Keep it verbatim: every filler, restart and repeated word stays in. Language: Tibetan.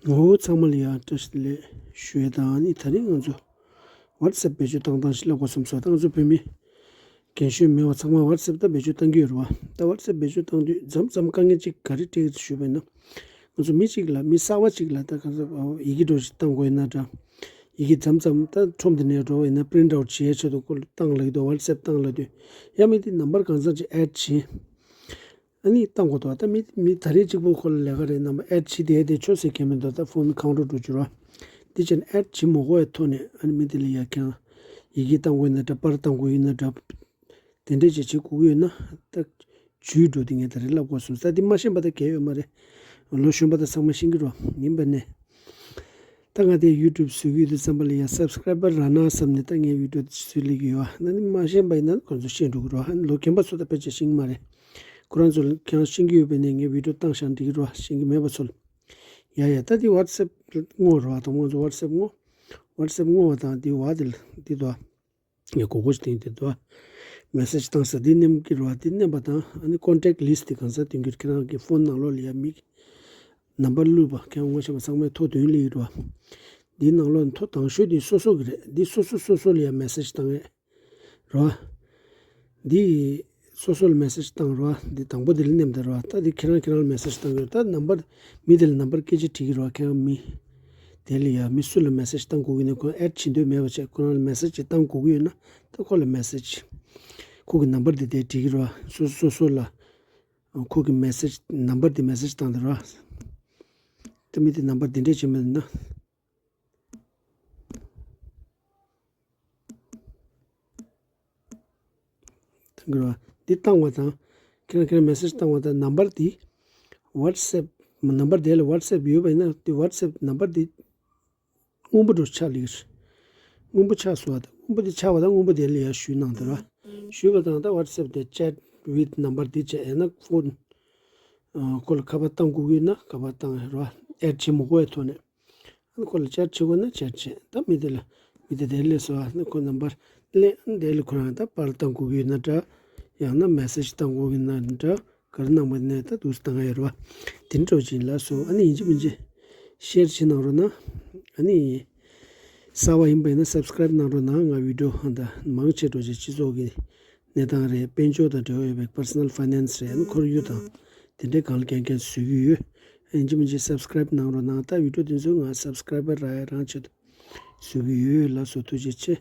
འོ་ཚང་མ་ལ་ཡང་བཀྲ་ཤིས་བདེ་ལེགས་ཞུ་ཡས་དང་། ཨ་ནི་དེ་རིང་ང་ཚོ་WhatsApp་བེད་སྤྱོད་བཏང་སྟངས་ཤིག་ལབ་དགོས་བསམ་སོང་། ད་ང་ཚོ་བོད་མི་རྒན་གཞོན་མེད་པ་ཚང་མ་WhatsApp་ད་བེད་སྤྱོད་བཏང་གི་ཡོད་རེད་བ། ད་WhatsApp་བེད་སྤྱོད་བཏང་དུས་མཚམས་མཚམས་དཀའ་ངལ་ཅིག་ག་རེ་འཕྲད་ཀྱི་ཞུས་པ་ཡིན་ན། ང་ཚོ་མི་གཅིག་ལ་མི་གསར་པ་གཅིག་ལ་ད་ག་ཚོད་ཡི་གེ་འདྲ་ཞིག་བཏང་དགོས་ཡིན་ན་འདྲ། ཡི་གེ་མཚམས་མཚམས་ད་ཁྲོམ་དེ་ནས་འགྲོ་བ་ཡིན་ན་print out་བྱེད་ཡས་ཆེད་དུ་ཁོ་ལ་བཏང་ལབ་ཀྱི་འདུག WhatsApp་བཏང་ལབ་དུས་ཡ་མི་དེ་ནམ་བར་གང་ཚང་ཅིག་add་བྱེད། ཨ་ནི་བཏང་དགོས་འདུག་ད་མི་མི་ད་རེས་གཅིག་པོ་ཁོ་ལ་ལས་ཀ་རེད། རྣམ་པ་add་བྱེད་བསྡད་དེ་ཆོག་ཟེར་མཁན་མི་འདུག་ད་ཕོན་ཁང་ཁྲོ་འགྲོ་རྒྱུ་རེད་བ། འདི་བྱས་ན་add་བྱེད་མ་དགོས་པའི་ཐོག་ནས་ཨ་ནི་མི་དེ་ལ་ཡ་ཁྱང་ཡི་གེ་བཏང་དགོས་ཡིན་ན་འདྲ། པར་བཏང་དགོས་ཡིན་ན་འདྲ། དེ་འདྲས་ཅིག་བྱེད་དགོས་ཀྱི་ཡོད་ན་ད་ཇུས་འགྲོ་དེ་ངས་ད་རེས་ལབ་དགོས་སོང་། ད་འདི་མ་ཤེས་པ་ད་གལ་ཡོད་མ་རེད། ལོ་གཞོན་པ་ད་ཚང་མ་ཤེས་ཀྱི་རེད་བ། ཡིན་པ་ནས། ད་ང་དེ་YouTube་བཟོ་གི་ཡོད་དུས་ཙམ་པ་ལ་ཡ་subscriber་རག་ན་བསམ་ནས་ད་ངས་video་དེ་བཟོས་སླེབས་ཀྱི་ཡོད། ཨ་ནི་མ་ཤེས་པ་ཡིན་ན་ཁོང་ཚོ་ཤེས་འགྲོ་གི་རེད། ཨ་ནི་ལོ་རྒན་པ་ཚོ་ད་ཕལ་ཆེར་ཤེས་ཀྱི་མ་རེད། ཁོ་རང་ཚོ་ཁྱེད་རང་ཤེས་ཀྱི་ཡོད་པ་ཡིན་ན་ངས་video་བཏང་བཞག་འགྲིག་གི་རེད། ཤེས་ཀྱི་མེད་པ་ཚོ་ལ། ཡ་ཡ་ད་དེ་WhatsApp་བསྔོ་རེད་བ། དང་པོ་ང་ཚོ་WhatsApp་བསྔོ། WhatsApp་བསྔོ་བ་དང་དེ་བ་དེ་ལ་དེ་དོ། ངས་གོ་གོ་ཞིག་སྟེང་དེ་དོ། message་བཏང་ས་དེ་མནན་གྱི་རེད་བ། དེ་མནན་པ་དང་ཨ་ནི་contact list་དེ་གང་ས་སྟོན་གྱི་རེད། ཁྱེད་རང་གི་ཕོན་ནང་ལོགས་ལ་ཡ་མི་གི་ནམ་བར་བླུགས་པ་ཁྱེད་ངོ་ཤེས་པ་ཚང་མའི་ཐོ་དོན་ལ་ཡོད་རེད་བ། འདིའི་ནང་ལོགས་ཐོ་དང་ཤོས་འདི་སོ་སོ་གི་རེད། འདི་སོ་སོ་སོ་སོ་ལ་ཡ་message་བཏང་ཡས་རེད་བ། འདི་སོ་སོ་ལ་message་བཏང་རེད་བ། འདི་དང་པོ་འདི་ལ་མནན་དེ་རེད་བ། ད་འདི་ཁྱེད་རང་ཁྱེད་རང་ལ་message་བཏང་གི་རེད། ད་ནམ་བར་མི་དེ་ལ་ནམ་བར་སྐད་ཆ་དྲིས་ཀྱི་རེད་བ། ཁྱེད་རང་མི་དེ་ལ་ཡ་མི་སུ་ལ་message་བཏང་དགོས་ཀྱི་ཡོད་ན། ཁོ་add་བྱེད་འདོད་མེད་པ་བྱས་ཁོ་རང་ལ་message་ཅིག་བཏང་དགོས་ཀྱི་ཡོད་ན་ད་ཁོ་ལ་message་ཁོ་གི་ནམ་བར་འདི་དེ་དྲིས་ཀྱི་རེད་བ། སོ་སོ་སོ་ལ་ཁོ་གི་message་ནམ་བར་འདི་message་བཏང་དེ་རེད་བ། ད་མི་དེ་ནམ་བར་འདི་འདྲས་བྱེད་མེད་ན། འདི་བཏང་བ་དང་། ཁྱེད་རང་ཁྱེད་རང་message་བཏང་བ་དང་ནམ་བར་འདི་WhatsApp་ནམ་བར་དེ་ལ་WhatsApp་ཡོད་པ་ཡིན་ན་དེ་WhatsApp་ནམ་བར་འདི་སྔོན་པོ་འདྲ་ཆགས་ལེགས། སྔོན་པོ་ཆགས་སོང་བ་དང་སྔོན་པོ་དེ་ཆགས་པ་དང་སྔོན་པོ་དེ་ལ་ཡར་ཞུས་གནང་དེ་ར། ཞུས་པ་དང་ད་WhatsApp་དེ་chat with་ནམ་བར་འདི་བྱས་ཡང་ན་ཁོ་ཁོ་ལ་ཁ་པར་བཏང་དགོས་ཀྱི་ཡོད་ན་ཁ་པར་བཏང་ར། add་བྱེད་མ་དགོས་པའི་ཐོག་ནས། ཨ་ནི་ཁོ་ལ་chat་བྱེད་དགོས་ན་chat་བྱེད། ད་མི་དེ་ལ་མི་དེ་དེ་ལས་སོ་ཨ་ནི་ཁོ་ནམ་བར་ལེན། ཨ་ནི་དེ་ལས་ཁོ་རང་ད་པར་བཏང་དགོས་ཀྱི་ཡོད་ན་འདྲ། ཡང་ན་message་བཏང་དགོས་ཀྱི་ཡོད་ན་འདྲ། ག་རེ་གནང་བ་ནས་ད་འདུག་སེ་བཏང་ཡ་རེད་བ། དེ་འདྲ་བྱིན་ལ་སོ། ཨ་ནི་ཡིན་གཅིག་མིན་གཅིག་share་བྱེད་གནང་རོགས་གནང་། ཨ་ནི་གསར་བ་ཡིན་པ་ཡིན་ན་subscribe་གནང་རོགས་གནང་། ང་video་ཧ་ད་མང་ཆེ་འགྲོ་ཆེ་སྤྱི་ཚོགས་ཀྱི་གནས་སྟངས་རེད། དཔལ་འབྱོར་དང་འབྲེལ་བ་ཡོད་པའི་personal finance་རེད། ཨ་ནི་ཁོར་ཡུག་དང་དེ་འདྲའི་སྒང་ལ་རྐྱང་རྐྱང་བཟོ་གི་ཡོད། ཨ་ཡིན་གཅིག་མིན་གཅིག་subscribe་གནང་རོགས་གནང་། ད་video་དེ་ཚོ་ང་subscriber་རག་ཡ་རང་ཆེད་དུ་བཟོ་གི་ཡོད་ལ་སོ། ཐུགས་རྗེ་ཆེ།